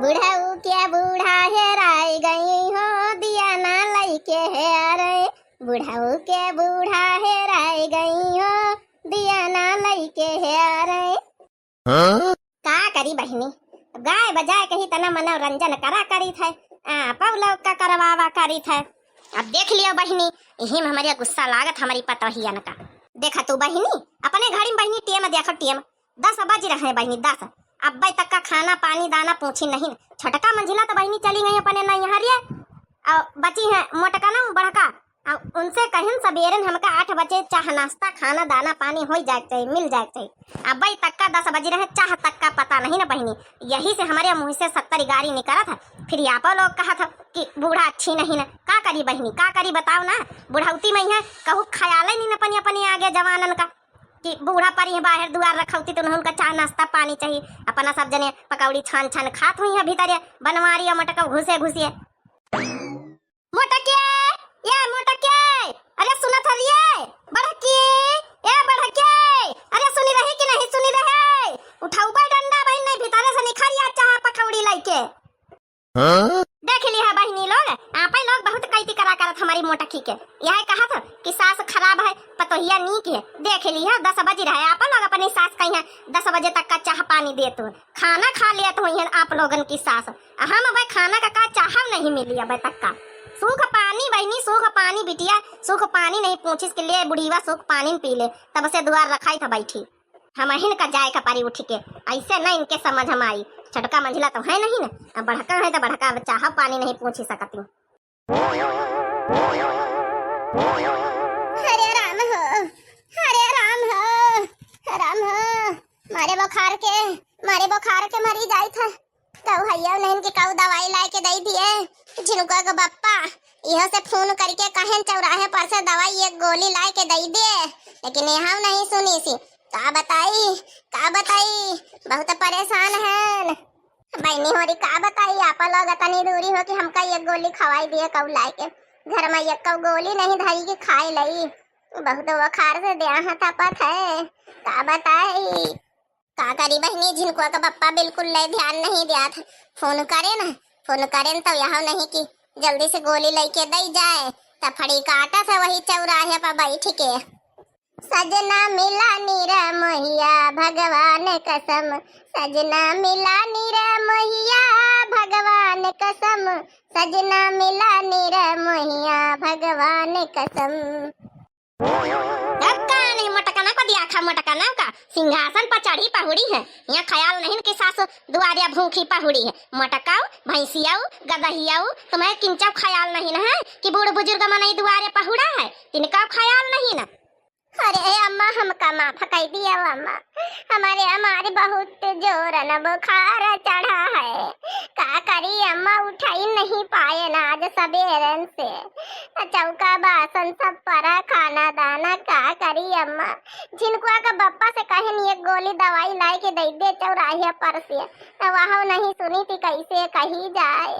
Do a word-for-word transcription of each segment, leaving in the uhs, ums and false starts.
बुढ़ऊ के बूढ़ा हेराय गई हो, दिया ना लइके हेरे। बुढ़ऊ के बूढ़ा हेराय गई हो, दिया ना लइके हेरे। हाँ? का करी बहिनी, अब गाय बजाय कही तना मनोरंजन करा करीत है, आपउ लोग का करवावा करीत है। अब देख लियो बहिनी, यही में हमरे गुस्सा लागत हमरी पतोहियन का। देखा तू बहिनी, अपने घड़ी में बहिनी टेम देखो टेम, दस बज रहे बहिनी, दस। अब्बे तक का खाना पानी दाना पूछी नहीं। छोटका मंझिला तो बहिनी चली गई अपने नैहरिया, और बची है मोटका ना बड़का, आ, उनसे कहिन सबेरन हमका आठ बजे चाह नाश्ता खाना दाना पानी होई जाए के चाही, मिल जाए के चाही। अब्बे तक का दस बजी रहे, चाह तक का पता नहीं न बहिनी। यही से हमरे मुँह से सत्तर गारी निकरत है। फिर आपो लोग कहत हो कि बूढ़ा अच्छी नहीं न। का करी बहिनी, का करी बताओ ना। बुढ़ौती में है कहू ख्याल ही नहीं न अपनी, अपनी आगे जवानन का कि बूढ़ा परी है बाहर दुआर रखौती तो उनका चाह नाश्ता पानी चाहिए। अपना सब जने पकौड़ी छान छान खात हुई है भीतरे बनवारी और मटका घुसे घुसिए। मोटके, ए मोटके, अरे सुनत हरिये? बड़की, ए बड़के, अरे सुनी रहे कि नहीं सुनी रहे? उठौबे डंडा बहिन नहीं भीतरे से निखरिया चाह पकौड़ी लइके। हाँ? देख लिहा बहिनी लोग, आपे लोग बहुत कैती करा करत हमारी मोटकी के। यह कहत कि सास खराब है, पतोहिया नीक है। देख लिहा, दस बजी रहे, आपे लोग अपनी सास कहिया दस बजे तक का चाह पानी देत हो। खाना खा लेत होइहन आप लोगन की सास। आ हम अबे खाना का, का चाहब नहीं मिली अबे तक का। सूख पानी बहिनी, सूख पानी बिटिया, सूख पानी नहीं पूछिस कि ले बुढ़ीवा सूख पानी न पी ले। तब से दुआर रखाई था बैठी। हमहिन का जाए का परी उठ के। ऐसे न इनके समझ हम आई। छोटका मंझिला तो है नहीं न, अब बड़का है तो बड़का अब चाहब पानी नहीं पूछी सकती। हरे राम हो, हरे राम हो, राम हो, मारे बुखार के, मारे बुखार के मरी जाई था। कहू हैया नहीं कि कहू दवाई लाए के दई दिए। झिनुका के बप्पा इहो से फोन करके कहेन चौराहे पर से दवाई एक गोली लाए के दई दिए, लेकिन यहाँ नहीं सुनी सी। का बताई, का बताई, बहुत परेशान हैं। बहिनी होरी का बताई, आपा लोग तनी दूरी हो कि हमका एक गोली खवाई दिए कऊ लाए के। घर में एक कऊ गोली नहीं धरी कि खाए लई। बहुत बुखार से देह तपत है, का बताई। का करी बहिनी, झिनकुआ का बप्पा बिल्कुल ले ध्यान नहीं दियात। फोन करे न, फोन करे न तो यहाँ नहीं कि जल्दी से गोली लेके दई जाए। त फड़ी काटत है वही चौराहे पर बैठ के। सजना मिला निरा मोहिया भगवान कसम, सजना मिला निरा मोहिया भगवान कसम, सजना मिला निरा मोहिया भगवान कसम। अब का नहीं मोटका ना को दिया खा, मोटका ना का सिंहासन पर चढ़ी पहुड़ी है। यहाँ ख्याल नहीं कि सास दुआरिया भूखी पहुड़ी है। मोटकाऊ, भैंसियाऊ, गदहियाऊ, तुम्हें किंचा ख्याल नहीं न है कि बूढ़ बुजुर्ग मनई दुआरे पहुड़ा है, तिनका ख्याल नहीं न। अरे अम्मा, हमका माफ कई दिया अम्मा, हमारे, हमारे बहुत जोरन बुखार चढ़ा है। का करी अम्मा, उठाई नहीं पाए ना आज सबेरन से। चौका बासन सब परा, खाना दाना का करी अम्मा। झिनकुआ का बप्पा से कहन एक गोली दवाई लाए के दे दे चौराहे पर से, तो वह नहीं सुनी थी कैसे कही जाए।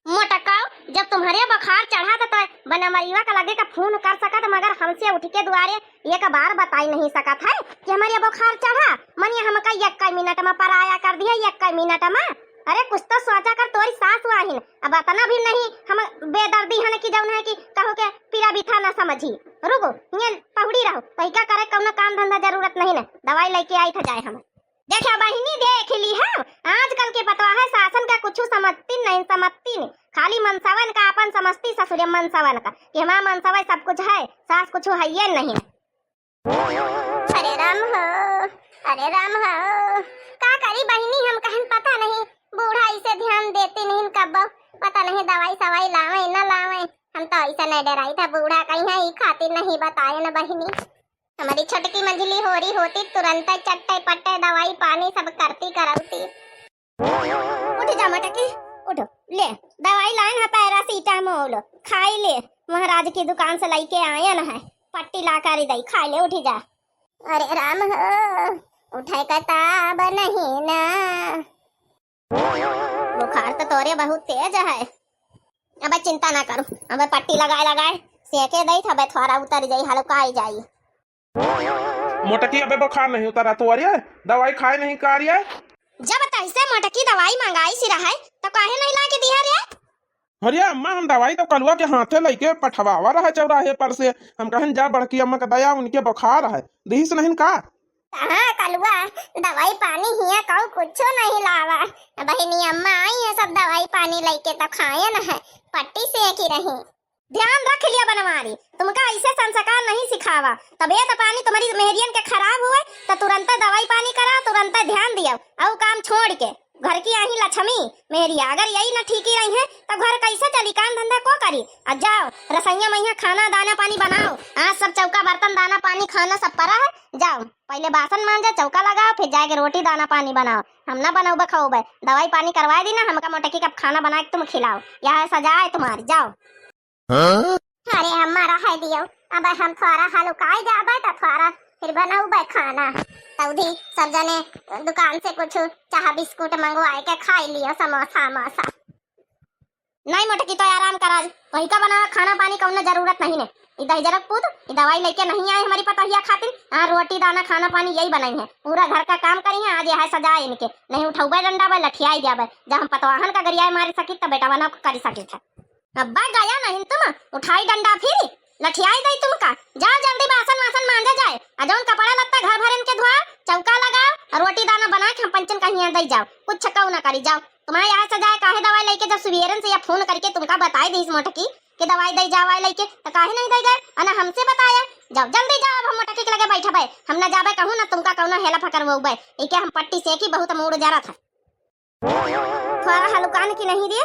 मोटकाऊ, जब तुम्हरे बुखार चढ़ा था तो बनमरिया का लगे का फोन कर सकत, मगर हमसे उठ के दुआरे एक बार बताई नहीं सकत है कि हमरे बुखार चढ़ा, मनिया हमका एक मिनट में पराया कर दिया, एक मिनट में। अरे कुछ तो सोचा कर, तोरी सास वाहिन, अब इतना भी नहीं हम बेदर्दी हन कि जौन है कि कहू के पीरा बिथा ना समझी। रुको, हियां पहुड़ी रहो, तो का करे, कौनो काम धंधा जरूरत नहीं न, दवाई लेके आई था जाए हम। देखा बहिनी, देख ली है, आजकल के पतवाह सासन का कुछ समझती नहीं, समझती नहीं, खाली मनसवन का अपन समझती ससुरे मनसवन का, कि हमार मनसवे सब कुछ है, सास कुछ है ये नहीं। हरे राम हो, हरे राम हो, का करी बहिनी, हम कहन पता नहीं, बूढ़ा इसे ध्यान देती नहीं कब्बो, पता नहीं दवाई सवाई लावे न लावे, हम तो ऐसा नहीं डराई था बूढ़ा कहीं है, ई खातिर नहीं बताए न बहिनी। हमारी छोटकी मंझली होरी होती, तुरंत चट्टे पट्टे दवाई पानी सब करती करौती। उठ जा मटकी, उठो, ले, दवाई लाइन है पैरासीटामोल, खाई ले, महाराज की दुकान से लेके आयन है, पट्टी ला कर दई, खाई ले, उठी जा। अरे राम हो, उठे का ताब नहीं ना। बुखार तो तोरे बहुत तेज है। अबे चिंता ना करू, अबे पट्टी लगाए लगाए सेके दई, अबे थोड़ा उतर जाई, हल्का आई जाई। मोटकी, अबे बुखार नहीं उतरा तोरे? दवाई खाए नहीं का रे? जब तैसे मोटकी दवाई मंगाई सी रहे, तो काहे नहीं ला के दिया रे? अरे अम्मा, हम दवाई तो कलुआ के हाथे लइके पठवावा रहे चौराहे पर से। हम कहन जा बड़की अम्मा का दया, उनके बुखार है, दिहिस नहीं का? हाँ कलुआ, दवाई पानी हिया कऊ कुछो नहीं लावा। बहिनी अम्मा आई है सब दवाई पानी लइके तो खायन है, पट्टी सेकी रही। ध्यान रख लिया बनवारी, तुमका ऐसे संस्कार नहीं सिखावा। तबियत पानी तुम्हारी मेहरियन के खराब हुए तो तुरंत दवाई पानी कराओ, तुरंत ध्यान दियो, अउ काम छोड़ के। घर की आही लक्ष्मी मेहरिया, अगर यही न ठीकी रही है तो घर कैसे चली, काम धंधा को करी? आ जाओ रसोइया में यहाँ खाना दाना पानी बनाओ, आज सब चौका बर्तन दाना पानी खाना सब परा है, जाओ पहले बासन मांजा, चौका लगाओ, फिर जाके रोटी दाना पानी बनाओ। हम ना बनौबे खौबे, दवाई पानी करवाए दी ना, हमका मोटकी का खाना बना के तुम खिलाओ, यह सजा है तुम्हारी, जाओ। हाँ? अरे हमारा है दियो, अब हम थोड़ा हलुकाई जाबे तो थोड़ा फिर बनौबे खाना। तौधी सब जने दुकान से कुछ चाह बिस्कुट मंगवाए के खाई लियो, समोसा वमोसा। नहीं मोटकी, तो आराम करा, वही का बनावा खाना पानी, कौनो जरूरत नहीं ने। ई दहिजरक पूत, ई दवाई लेके नहीं आए हमारी पतोहिया खातिर। हाँ, रोटी दाना खाना पानी यही बनाई है, पूरा घर का काम करी है। आज यह सजा इनके, नहीं उठौबे डंडा बे, लठियाई जाबे। जब हम पतवाहन का गरियाए मारी सकी, तब बेटा बना करी सकी है। अब्बा गया नहीं तुम, उठाई डंडा फिर लठियाई दई तुमका। जाओ जल्दी बासन वासन मांजा जाए, आ जौन कपड़ा लत्ता घर भरन के धोआ, चौका लगाओ और रोटी दाना बना के हम पंचन का हियां दई जाओ, कुछ छकाऊ ना करी। जाओ, तुम्हारे यहाँ से जाए काहे दवाई लेके, जब सुबेरन से या फोन करके तुमका बताई दीस मोटकी कि दवाई दई जाओ आए लेके, तो काहे नहीं दई गए और ना हमसे बताया? जाओ जल्दी जाओ, अब हम मोटकी के लगे बैठबे, हम ना जाबे कहूँ ना तुमका कौनो हेला फकर वो बे, एके हम पट्टी सेकी, बहुत मूड जरा था। थोड़ा हलुकान की नहीं रे?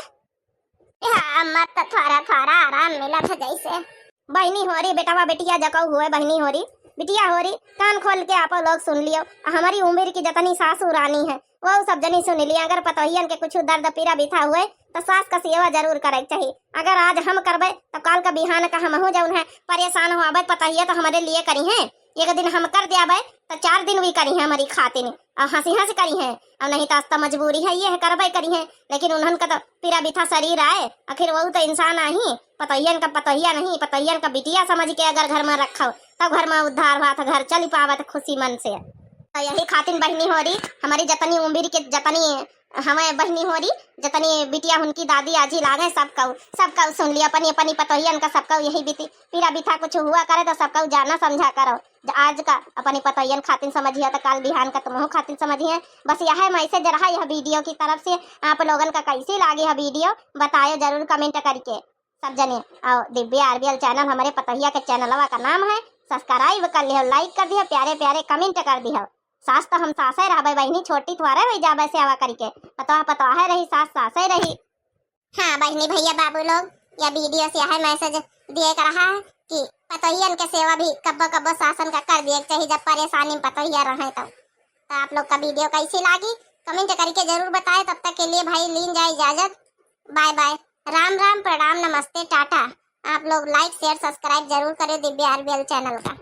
ए हाँ, अम्मा, त थोड़ा, थोड़ा आराम मिलत है जैसे। बहिनी होरी, बेटवा बेटिया जकऊ हुए, बहिनी होरी, बिटिया होरी, कान खोल के आपो लोग सुन लियो। आ हमारी उम्र की जतनी सासू रानी है, वो सब जनी सुन लिया। अगर पतोहियन के कुछ दर्द पीरा बिथा हुए, तो सास का सेवा जरूर करे के चाहिए। अगर आज हम करबे, तो काल का बिहान का हमहू जौन है परेशान हो आबे, पतोहिया तो हमारे लिए करी हैं। एक दिन हम कर दियाबे, तो चार दिन भी करी हैं हमारी खातिर, और हंसी हंसी करी हैं, और नहीं तो आज तो मजबूरी है, ये है करबे करी हैं। लेकिन उन्हन का तो पीरा बिथा शरीर आए, आखिर वो तो इंसान आही, पतोहियन का पतोहिया नहीं, पतोहियन का बिटिया समझ के अगर घर में रखो, तब घर में उद्धार हुआ था, घर चल पावत खुशी मन से। तो यही खातिर बहिनी होरी, हमारी जतनी उम्र के जतनी हमें बहिनी होरी, जतनी बिटिया उनकी दादी आजी लागे, सब कहू, सब कहू सुन लिया, अपनी अपनी पतोहियन का सब कहू यही बीती, पीरा बिथा कुछ हुआ करे तो सब कहू जाना समझा करो। ज-, आज का अपनी पतोहियन खातिर समझिए तो काल बिहान का तुमहू खातिर समझिए। बस यह message रहा यह video की तरफ से। आप लोगन का कैसी लागी यह video, बतायो जरूर comment करके। सब जने, और दिव्या आरबीएल channel हमारे पतोहिया के चैनलवा का नाम है, subscribe कर लिहो, like कर दिहो, प्यारे प्यारे comment कर दिहो। सास तो हम सासे रहबे बहिनी, छोटी थोड़े होई जाबे सेवा करिके, पतोह पतोहे रही, सास सासे रही। हाँ बहिनी भैया बाबू लोग, यह video से यह message दिए का रहा है कि पतोहियन के सेवा भी कब्बो कब्बो सासन का कर दिए के चाहिए, जब परेशानी में पतोहिया रहे तो। तो आप लोग का video कैसी लागी comment करके जरूर बताए। तब तक के लिए भाई लीन जाए इजाजत, bye bye, राम राम, प्रणाम, नमस्ते, टाटा। आप लोग like, share, subscribe जरूर करें दिव्या आरबीएल channel का।